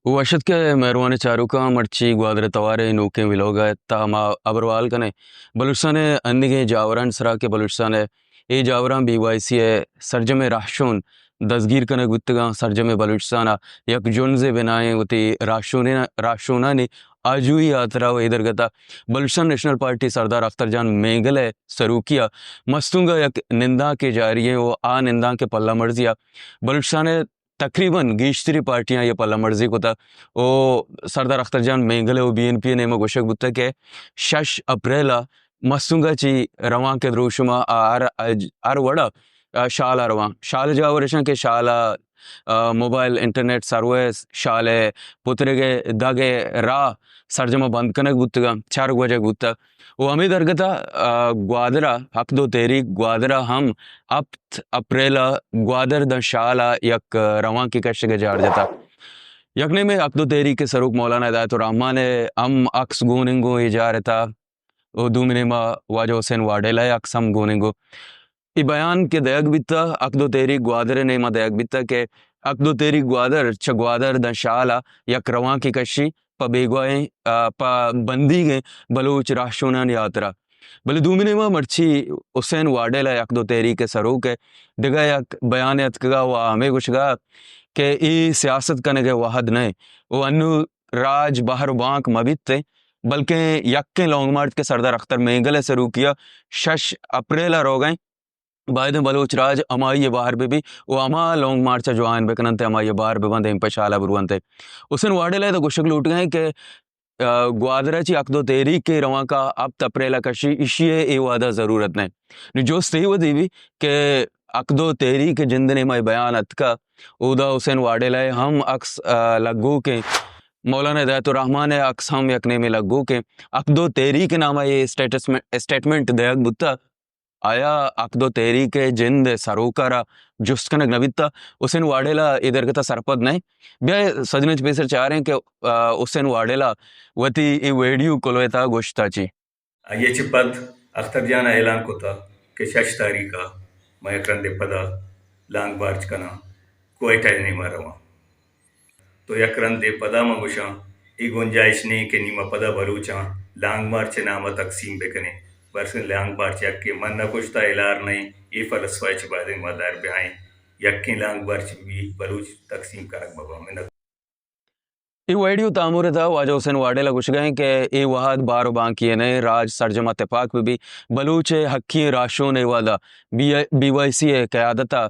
وش اتک ئے مہروانیں چاروکاں، مرچی گوادر ءِ توار ءِ نوکیں ویلوگ ءِ تہا ما ہبروال کنیں بلوچستان ءِ انیگیں جاورانی سرا کہ بلوچستان ءِ اے جاوراں بی وائی سی ءِ سرجمیں راہشون دزگیر کنگ بوتگاں، سرجمیں بلوچستان ءَ یک جنزے بنائیں وتی راہشونیں، راہشونانی آجوئی ءِ ہاترا و اے درگت ءَ بلوچستان نیشنل پارٹی سردار اختر جان مینگل ءِ سروکی ءَ مستونگ ءَ یک نندانکے جاری ایں و آ نندانک ءِ پلہ مرزی ءَ بلوچستان ءِ تقریباً گیشتری پارٹیاں آئی ءَ پلہ مرزی کتہ و سردار اختر جان مینگل ءَ و بی این پی ءِ نیمگ ءَ گوشگ بوتہ کہ شش اپریل ءَ مستونگ ءَ چہ روانک ءِ دروشم ءَ آ ہر، ہر وڑ ءَ، آ، شال ءَ رواں۔ شال ءِ جاور اش اں کہ شال ءَ، آ، موبائل انٹرنیٹ سروس، شال ءِ پترگ ءِ دگ ءِ راہ سرجم ءَ بند کنگ بوتگ اں، چر گوجگ بوتگ۔ و ہمے درگت ءَ، آ، گوادر ءَ، حق دو تحریک گوادر ءَ ہم ہپت اپریل ءَ گوادر داں شال ءَ یک روانکے کشگ ءِ جار جتگ۔ یک نیمے حق دو تحریک ءِ سروک مولانا ہدایت الرحمان ءِ ہم عکس گون انگو اے جار ءِ تہا و دومی نیما واجہ حسین واڈیلہ ءِ عکس ہم گون انگو۔ اے بیان کہ دئیگ بیتہ، حق دو تحریک گوادر ءِ نیما دئیگ بیتہ کہ حق دو تحریک گوادر چہ گوادر داں شال ءَ یک روانکے کشی پہ بیگواہیں، آ، پہ بندیگیں بلوچ راہشونانی ہاترا۔ بلے دومی نیما مرچی حسین واڈیلہ ءِ حق دو تحریک ءِ سروک ءِ دگہ یک بیانے اتکگا و آ ہمے گوشگا کہ اے سیاست کنگ ءِ وہد نہ ایں و انوں راج بہر و بانک مہ بیت، بلکیں یکیں لانگ مارچ کہ سردار اختر مینگل ءِ سروکی ءَ شش اپریل ءَ روگ ءَ ایں، بائدیں بلوچ راج ہمائی ءَ بہر بہ بی و ہما لانگ مارچ ءَ جوائن بہ کن انت، ہمائی ءَ بہر بہ بنت، ایم پہ شال ءَ برو انت۔ حسین واڈیلہ ءَ تو گوشگ لوٹگ ءَ کہ، آ، گوادر ءَ چہ حق دو تحریک ءِ روانک ءَ ہپت اپریل ءَ کشی، ایشی ءِ اے وہد ءَ ضرورت نہ ایں۔ نوں جست اے وھدی بی کہ حق دو تحریک ءِ جند ءِ نیما اے بیان اتکا، اودا حسین واڈیلہ ءِ ہم عکس، آ، لگوکیں، مولانا ہدایت الرحمان ءِ عکس ہم یک نیمے لگوکیں۔ حق دو تحریک ءِ نام ءَ اے اسٹیٹس، اسٹیٹمنٹ دئیگ بوتہ۔ آیا حق دو تحریک ءِ جند ءِ سروک ءَ را جست کنگ نہ بیتہ؟ حسین واڈیلہ اے درگت ءَ سرپد نہ ایں۔ بیا سجنیں چہ پیسر چاریں کہ، آ، حسین واڈیلہ وتی اے ویڈیو کلوہ ءِ تہا گوشتہ چی۔ آئی ءَ چہ پد اختر جان ءَ اعلان کتہ کہ شش تاریخ ءَ من یک رندے پدا لانگ مارچ کناں، کوئٹہ ءِ نیما رواں۔ تو یک رندے پدا من گوشاں، اے گنجائش نہ ایں کہ نی ما پدا بلوچاں لانگ مارچ ءِ نام ءَ تقسیم بہ کنیں۔ بلکیں لانگ مارچ یکے من نہ کشتہ، ہلار نہ ایں، اے فلسفہ ءَ چہ بائدیں ما در بیائیں۔ یکیں لانگ مارچ بہ بی، بلوچ تقسیم کنگ مہ باں۔ منت۔ اے ویڈیو تامر ءِ تہا واجہ حسین واڈیلہ گوشگ ءَ ایں کہ اے وہد بہر و بانکی ءِ نہ ایں، راج سرجم ءَ تپاک بہ بی۔ بلوچ ءِ حقی راہشون اے وہد ءَ بی، بی وائی سی ءِ قیادت ءَ،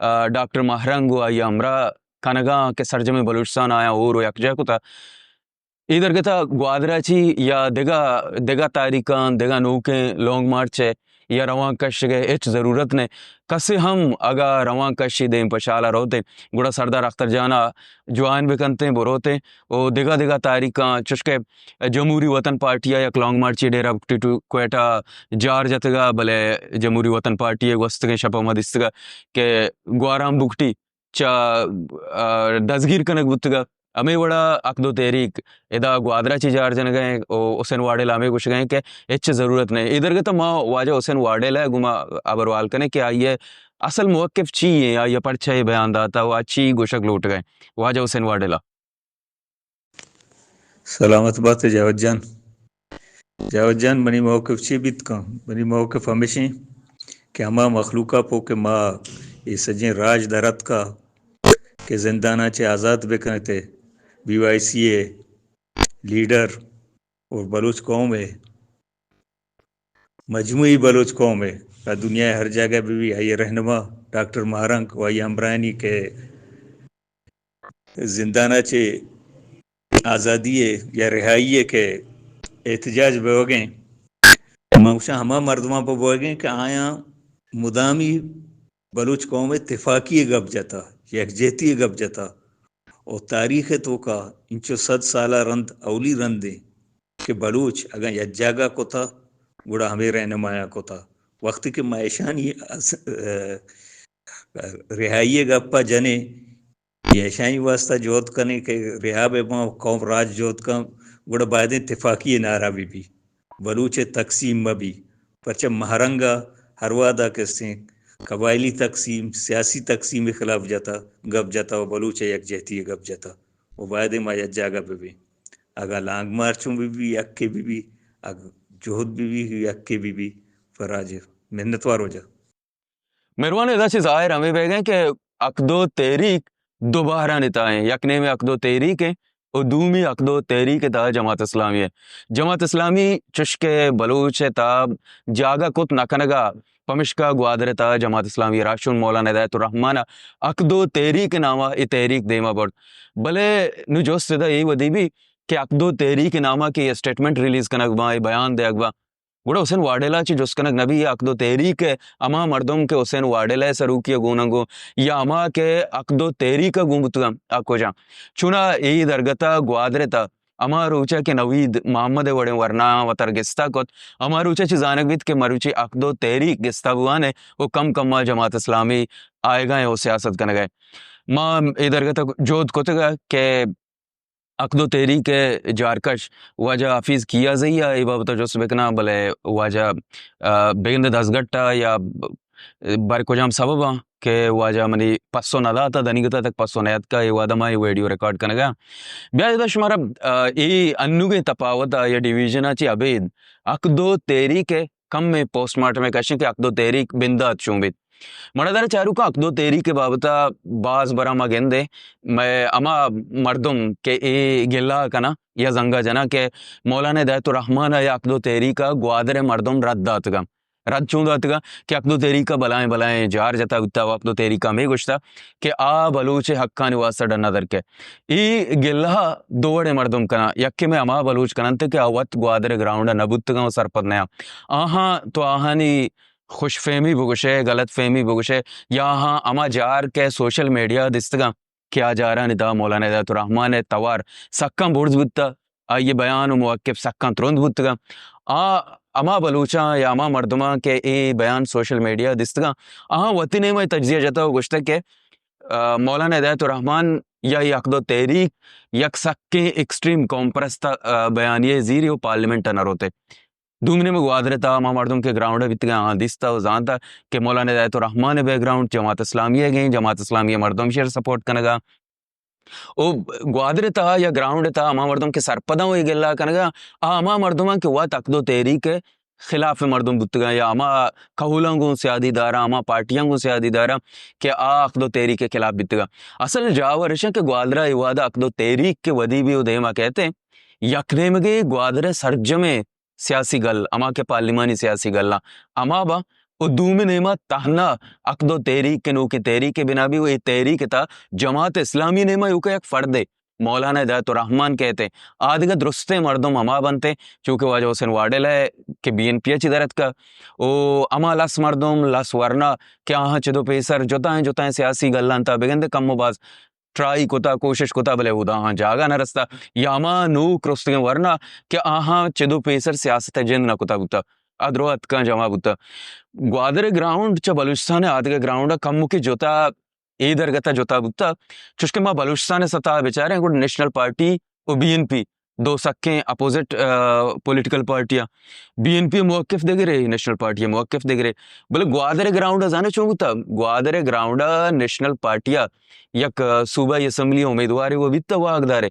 آ، ڈاکٹر ماہ رنگ و آئی ءِ ہمراہ کنگ ءَ اں کہ سرجمیں بلوچستان ءَ آیاں ہور و یکجاہ کتہ۔ اے درگت ءَ گوادر ءَ چی یا دگہ، دگہ تاریخاں، دگہ نوکیں لانگ مارچ ءِ یا روانک کشگ ءِ ہچ ضرورت نہ۔ کسے ہم اگاں روانک کشی دیم پہ شال ءَ روتیں، گڑا سردار اختر جان ءَ جوائن بہ کنتیں، بروتیں۔ و دگہ دگہ تاریخاں، چوشکہ جمہوری وطن پارٹی ءَ یک لانگ مارچے ڈیرہ بگٹی ٹو کوئٹہ جار جتگ ءَ، بلے جمہوری وطن پارٹی ءِ گوستگیں شپ ءَ ما دیستگ ءَ کہ گوارام بگٹی چہ، آ، دزگیر کنگ بوتگ ءَ۔ ہمے وڑا حق دو تحریک ادا گوادر ءَ چہ جار جنگ ءَ ایں و حسین واڈیلہ ہمے گوشگ ءَ ایں کہ ہچ ضرورت نہ ایں۔ اے درگت ءَ ما واجہ حسین واڈیلہ ءَ گوما ہبروال کنیں کہ آئی ءِ اصل موقف چی ایں، آئی ءَ پرچہ اے بیان داتہ و آ چی گوشگ لوٹگ ءَ ایں۔ واجہ حسین واڈیلہ۔ سلامت بات ئے جاوید جان۔ جاوید جان، منی موقف چی بیت کن؟ منی موقف ہمیش ایں کہ ہما مخلوق ءَ پہ کہ ما اے سجیں راج در اتکا کہ زنداناں چہ آزات بہ کنت، بی وائی سی ءِ لیڈر اور بلوچ قوم ءِ، مجموعی بلوچ قوم ءِ، دنیا ءِ ہر جاگہ بہ بی، آئی ءِ رہنما ڈاکٹر ماہ رنگ و آئی ءِ ہمراہانی کہ زندان ءَ چہ آزادی ءِ یا رہائی ءِ کہ احتجاج بوگ ءَ ایں، من گوشاں ہما مردماں پہ بوگ ءَ ایں کہ آیاں مدامی بلوچ قوم ءِ تفاقی ءِ گپ جتا، یکجہتی ءِ گپ جتا۔ و تاریخ ءِ توکا انچو صد سال ءَ رند اولی رند ایں کہ بلوچ اگاں یک جاگہ کتا، گڑا ہمے رہنمایاں کتا۔ وقتی کہ ما ایشانی اس-، رہائی ءِ گپ ءَ جنیں، یا ایشانی واسطہ جہد کنیں کہ رہا بہ باں، قوم راج جہد کن، گڑا بائدیں تفاقی ءِ نعرہ بہ بی، بلوچ ءِ تقسیم مہ بی۔ پرچہ ماہ رنگ ءَ ہر وہد ءَ کسیں قبائلی تقسیم، سیاسی تقسیم ءِ خلاف جتا، گپ جتا و بلوچ ءِ یکجہتی ءِ گپ جتا۔ و باید ما یک جاگہ بہ بی۔ اگہ لانگ مارچ اوں بہ بی، یکے بہ بی، اگہ جہد بہ بی، یکے بہ بی، فراج منتوار وجہ۔ مہروان، ادا چہ ظاہر ہمے بیگ ایں کہ حق دو تحریک دو بہرانی تہا ایں، یک نیمے حق دو تحریک ایں و دومی حق دو تحریک تہا جماعت اسلامی ایں۔ جماعت اسلامی چشکہ بلوچ ءِ تہا جاگہ کت نہ کنگا، پمشکا گوادر ءِ تہا جماعت اسلامی ءِ راہشون مولانا ہدایت الرحمان ءَ حق دو تحریک ءِ ناما اے تحریک دیما برت۔ بلے نوں جست ادا اے ودی بی کہ حق دو تحریک ءِ ناما کہ اے اسٹیٹمنٹ ریلیز کنگ باں، اے بیان دیگ باں، گڑا حسین واڈیلا چہ جست کنگ نہ بی، حق دو تحریک ءِ ہما مردم کہ حسین واڈیلا ءِ سروکی ءَ گون انت گوں، یا ہما کہ حق دو تحریک ءَ گون بوتگ انت، آ کجا؟ چونا اے درگت ءَ گوادر ءِ تہا ہما روچ ءَ کہ نوید محمد ءِ وڑیں ورنایاں وتر گستا کت، ہما روچ ءَ چہ زانگ بیت کہ مروچی حق دو تحریک گستا بوان ءَ و کم کم ءَ جماعت اسلامی آیگا ایں و سیاست کنگا ایں۔ ما اے درگت ءَ جہد کتگ ءَ کہ حق دو تحریک ءِ جارکش واجہ حفیظ کیازئی ءَ اے بابت ءَ جست بکناں، بلے واجہ، آ، بگندے دزگٹ ءَ یا بر کجام سبب ءَ کہ واجہ منی پسو نہ دات ءَ، دنیگت ءَ تک پسو نیاتک ءَ، اے وہد ءَ ما اے ویڈیو ریکارڈ کنگ ءَ۔ بیا ادا شمارا، آ، اے انوگیں تپاوت ءَ یا ڈویژن ءَ چہ ابید حق دو تحریک ءِ کمیں پوسٹ مارٹم ءَ کشیں کہ حق دو تحریک بندات چون بیت۔ مڑدار چاروکاں، حق دو تحریک ءِ بابت ءَ باز برا ما گندیں، مئے ہما مردم کہ اے گلہ کناں یا زنگا جناں کہ مولانا ہدایت الرحمان ءَ یا حق دو تحریک ءَ گوادر ءِ مردم رد داتگاں۔ رد چون داتگاں کہ حق دو تحریک ءَ بلائیں بلائیں جار جتا بوتا و حق دو تحریک ءَ ہمے گوشتا کہ آ بلوچ ءِ حقانی واسطہ ڈنا درکئے۔ اے گلہ دو وڑیں مردم کناں، یکے مئے ہما بلوچ کننت کہ آ وت گوادر ءِ گراؤنڈ ءَ نہ بوتگاں و سرپد نیاں۔ آہاں تو آہانی خوش فہمی بگوشئے، غلط فہمی بگوشئے، یا آہاں ہما جار کہ سوشل میڈیا ءَ دیستگاں کہ آ جارانی تہا مولانا ہدایت الرحمان ءِ توار سکاں برز بوتہ، آئی ءِ بیان و موقف سکاں ترند بوتگاں۔ آ ہما بلوچاں یا ہما مردماں کہ اے بیان سوشل میڈیا ءَ دیستگاں، آہاں وتی نیمہ تجزیہ جتہ و گوشتہ کہ، آ، مولانا ہدایت الرحمان یا اے حق دو تحریک یک سکیں ایکسٹریم قوم پرست، آ، بیانیہ زیری و پارلیمنٹ ءَ نہ روتے۔ دومی نیمگ گوادر ءِ تہا ہما مردم کہ گراؤنڈ ءَ بیتگاں، آہاں دیستہ و زانتہ کہ مولانا ہدایت الرحمان ءِ بیک گراؤنڈ جماعت اسلامی ءِ گئیں، جماعت اسلامی ءِ مردم شیر سپورٹ کنگا۔ او گوادر ءِ تہا یا گراؤنڈ ءِ تہا ہما مردم کہ سرپداں و اے گلہ کنگا، آ ہما مردماں کہ وت حق دو تحریک ءِ خلاف مردم بوتگاں یا ہما کہولاں گوں سیادی داراں، ہما پارٹیاں گوں سیادی داراں کہ آ حق دو تحریک ءِ خلاف بیتگاں۔ اصل جاور اشاں کہ گوادر ءَ اے وہد ءَ حق دو تحریک کہ ودی بی و دیما کئیت، یک نیمگے گوادر ءِ سرجمیں سیاسی گل، ہما کہ پارلیمانی سیاسی گلاں، ہما باں۔ و دومی نیما تہنا حق دو تحریک کہ نوکیں تحریکے بنا بی و اے تحریک ءِ تہا جماعت اسلامی نیما ایوکا یک فردے مولانا ہدایت الرحمان کئیت۔ آ دگہ درستیں مردم ہما بنت، چونکہ واجہ حسین واڈیلا کہ بی این پی ءَ چہ در اتکہ، و ہما لس مردم، لس ورنا کہ آہاں چد و پیسر جتائیں جتائیں سیاسی گلاں تہا بگندے کم و باز ٹرائی کتا، کوشش کتا، بلے اودا آہاں جاگہ نہ رستا۔ یا ہما نوک رستگیں ورنا کہ آہاں چد و پیسر سیاست ءَ جند نہ کتا بوتا، آ درو اتکاں جمع بوتا۔ گوادر ءِ گراؤنڈ چہ بلوچستان ءِ آدگہ گراؤنڈ ءَ کمکے جتا، اے درگت ءَ جتا بوتا۔ چوشکہ ما بلوچستان ءِ سطح ءَ بچاریں، گڑا نیشنل پارٹی و بی این پی دو سکیں اپوزٹ، آ، پولیٹیکل پارٹیاں۔ بی این پی ءِ موقف دگرے، نیشنل پارٹی ءِ موقف دگرے۔ بلے گوادر ءِ گراؤنڈ ءَ زانے چون بوتا؟ گوادر ءِ گراؤنڈ ءَ نیشنل پارٹی ءَ یک، آ، صوبائی اسمبلی ءِ امیدوارے و بیتا، واہگدارے۔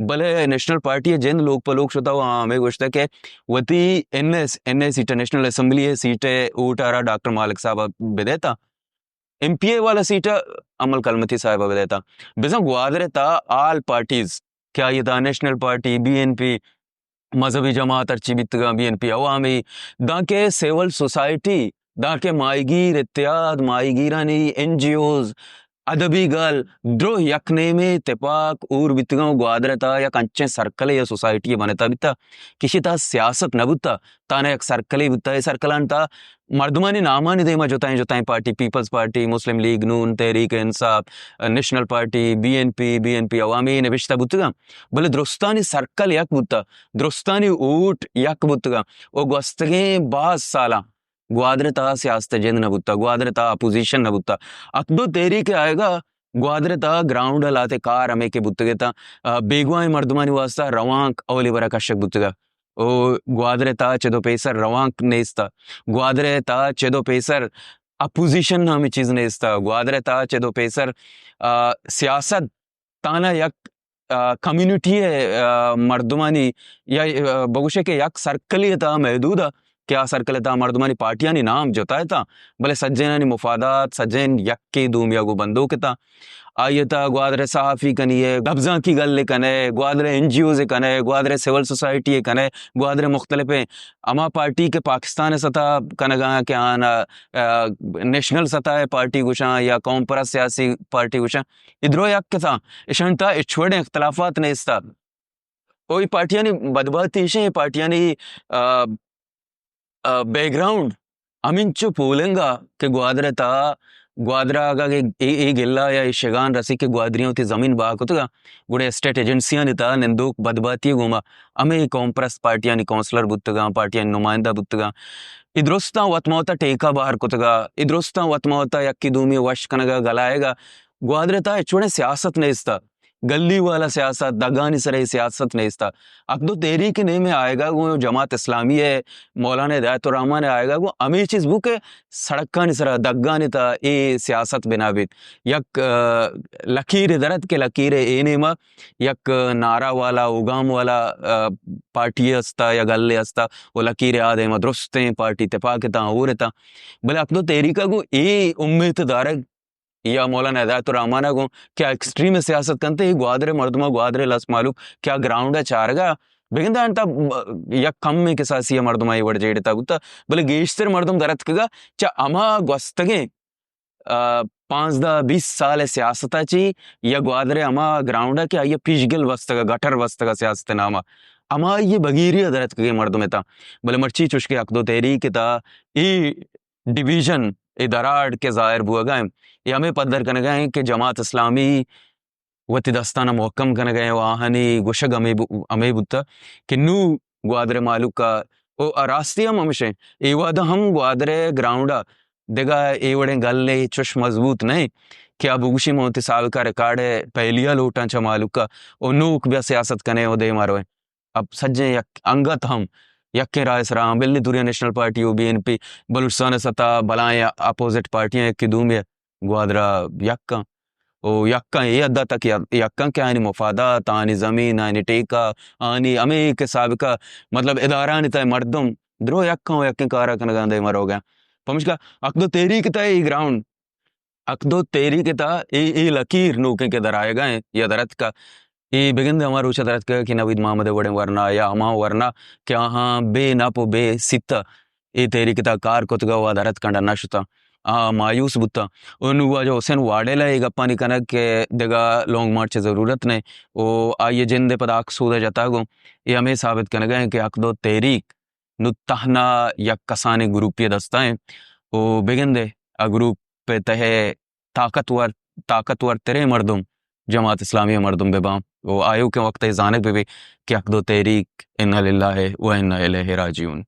بلے نیشنل پارٹی ءِ جند لوگ پہ لوگ شتا و آ ہمے گوشتا کہ وتی N S, N S seat ءَ، نیشنل اسمبلی ءِ سیٹ ءِ ووٹ ءَ را ڈاکٹر مالک صاحب ءَ بدیتا۔ ایم پی اے والا سیٹ ءَ امل کلمتی صاحب ءَ بدیتا۔ بزاں گوادر ءِ تہا آل پارٹیز کہ آئی ءِ تہا national party, B N P, مذہبی جماعت ہرچی بیتگاں، بی این پی عوامی، دانکہ سول سوسائٹی، دانکہ ماہیگیر اتحاد، ماہیگیرانی این جی اوز، ادبی گل، درو یک نیمے تپاک اور بیتگاں و گوادر ءِ تہا یک انچیں سرکلے یا سوسائٹی بنتا بیتا کہ ایشی تہا سیاست نہ بوتا، تانا یک سرکلے بوتا۔ اے سرکلانی تہا مردمانی نامانی دیما جتائیں جتائیں party, peoples party, Muslim League نون، Tehreek Insaf, national party, B N P, B N P Awami نبشتہ بوتگاں، بلے درستانی سرکل یک بوتا، درستانی ووٹ یک بوتگاں و گوستگیں باز سالاں گوادر ءِ تہا سیاست ءِ جند نہ بوتا، گوادر ءِ تہا اپوزیشن نہ بوتا۔ حق دو تحریک ءِ آیگا گوادر ءِ تہا گراؤنڈ ءَ لہتے کار ہمے کہ بوتگ اتاں، آ، بیگواہیں مردمانی واسطہ روانک اولی برا کشگ بوتگ ءَ۔ او گوادر ءِ تہا چد و پیسر روانک نیست ءَ۔ گوادر ءِ تہا چد و پیسر اپوزیشن نامی چیز نیست ءَ۔ گوادر ءِ تہا چد و پیسر، آ، سیاست تانا یک آ، کمیونٹی ءِ، آ، مردمانی یا، آ، بگوشے کہ یک سرکلے ءِ تہا محدود ءَ کہ آ سرکل ءِ تہا مردمانی پارٹیانی نام جتا اتاں، بلے سجینانی مفادات سجین یکے دومی ءَ گوں بندوک اتاں۔ آئی ءِ تہا گوادر ءِ صحافی کنئے، لبزانکی گل ءَ کنئے، گوادر ءِ این جی اوز ءَ کنئے، گوادر ءِ سول سوسائٹی ءَ کنئے، گوادر ءِ مختلفیں ہما پارٹی کہ پاکستان ءِ سطح ءَ کنگ ءَ آں کہ آناں، آ، نیشنل سطح ءِ پارٹی گوشاں یا قوم پرست سیاسی پارٹی گوشاں، اے درو یک اتاں، اشانی تہا ہچ وڑیں اختلافات نیست ءَ۔ او اے پارٹیانی بدبہتی ایش ایں، اے پارٹیانی، آ، آ، بیک گراؤنڈ ہمینچو پولنگ ءَ کہ گوادر ءِ تہا، گوادر ءَ اگاں اے، اے، اے گلہ یا اے شگان رسی کہ گوادریاں وتی زمین بہا کتگ ءَ، گڑا اسٹیٹ ایجنسیانی تہا نندوک بدبہتی ءِ گوما ہمے قوم پرست پارٹیانی کونسلر بوتگ ءَ، پارٹیانی نمائندہ بوتگ ءَ۔ اے درستاں وت ما وت ءَ ٹیکہ بہر کتگ ءَ، اے درستاں وت ما وت ءَ یکے دومی ءَ وش کنگ ءَ گلائگ ءَ۔ گوادر ءِ تہا ہچ وڑیں سیاست نیست ءَ۔ گلی والا سیاست، دگانی سرا اے سیاست نیست ءَ۔ حق دو تحریک ءِ نیم ءَ آیگ ءَ گوں جماعت اسلامی ءِ مولانا ہدایت الرحمان ءِ آیگ ءَ گوں ہمے چیز بو کہ سڑکانی سرا، دگانی تہا اے سیاست بنا بیت۔ یک، آ، لکیرے در اتک کہ لکیر ءِ اے نیم ءَ یک نعرہ والا، اوگام والا، آ، پارٹی است ءَ یا گلے است ءَ، او لکیر ءِ آ دیم ءَ درستیں پارٹی تپاک اتاں، ہور اتاں۔ بلے حق دو تحریک ءَ گوں اے امیت دارگ یا مولانا ہدایت الرحمان ءَ گوں کہ آ ایکسٹریم سیاست کنت، اے گوادر ءِ مردم ءَ، گوادر ءِ لس مہلوک کہ آ گراؤنڈ ءَ چارگ ءَ بگنداں، انت یک کمیں کساسے ءَ مردم ءَ اے وڑ جیڑتگ بوتگ، بلے گیشتر مردم در اتکگ ءَ چہ ہما گوستگیں، آ، پانزدہ بیست سال ءِ سیاست ءَ چی یا گوادر ءِ ہما گراؤنڈ ءَ کہ آئی ءَ پیشگل بستگ ءَ، گٹر بستگ ءَ سیاست ءِ نام ءَ، ہمائی ءِ بگیری ءَ در اتکگیں مردم اتاں۔ بلے مرچی چوش کہ حق دو تحریک ءِ تہا اے ڈویژن، اے دراڑ کہ ظاہر بوگ ءَ انت، اے ہمے پدر کنگ ءَ انت کہ جماعت اسلامی وتی دستاناں مھکم کنگ ءَ انت ءُ آہانی گوشگ ہمے بو-، ہمے بوتگ کہ نوں گوادر ءِ مھلوک ءَ، ءُ راستی ہم ہمیش انت، اے وھد ءَ ہم گوادر ءِ گراؤنڈ ءَ دگہ اے وڑیں گلے چش مضبوط نہ انت کہ آ بگوشی من وتی سابقہ ریکارڈ ءِ پہلی ءَ لوٹاں چہ مھلوک ءَ ءُ نوک بیا سیاست کنیں ءُ دیما رویں۔ اب سجیں یک انگت ہم یکیں راہ ءِ سرا آں، بلے دوری نیشنل پارٹی ءُ بی این پی بلوچستان ءِ سطح ءَ بلائیں اپوزٹ پارٹیاں یکے دومی ءِ گوادر ءَ یک آں۔ ءُ یک آں اے حد ءَ تک یک آں کہ آیانی مفادات، آیانی زمین، آیانی ٹیکہ، آیانی ہمے کہ سابقہ مطلب ادارہانی تہ ءِ مردم درو یک آں ءُ یکیں کار ءَ کنگ ءَ دیما روگ ءَ آں۔ پمشکا حق دو تحریک ءِ تہ ءَ اے گراؤنڈ حق دو تحریک ءِ تہ ءَ اے، اے لکیر نوکیں کہ در آیگ ءَ انت یا در اتکگ، اے بگندے ہما روچ ءَ در اتکگ کہ نوید محمد ءِ وڑیں ورنا یا ہما ورنا کہ آہاں بے نپ ءُ بے سیت ءَ اے تحریک ءِ تہ ءَ کار کتگ ءُ آ در اتکاں ڈن ءَ شتاں، آ مایوس بوتاں۔ ءُ نوں واجہ حسین واڈیلہ اے گپانی کنگ کہ دگہ لانگ مارچ ءِ ضرورت نہ انت ءُ آئی ءِ جند ءِ پدا حق سود ءَ جتگ ءُ اے ہمے ثابت کنگ ءَ انت کہ حق دو تحریک نوں تہنا یک کسانیں گروپے ءِ دست ءَ انت ءُ بگندے آ گروپ ءِ تہ ءَ طاقتور، طاقتور تریں مردم جماعت اسلامی ءِ مردم بہ باں ءُ آیوکیں وقت ءَ اے زانگ بہ بی کہ حق دو تحریک انا للہ و انا الیہ راجعون۔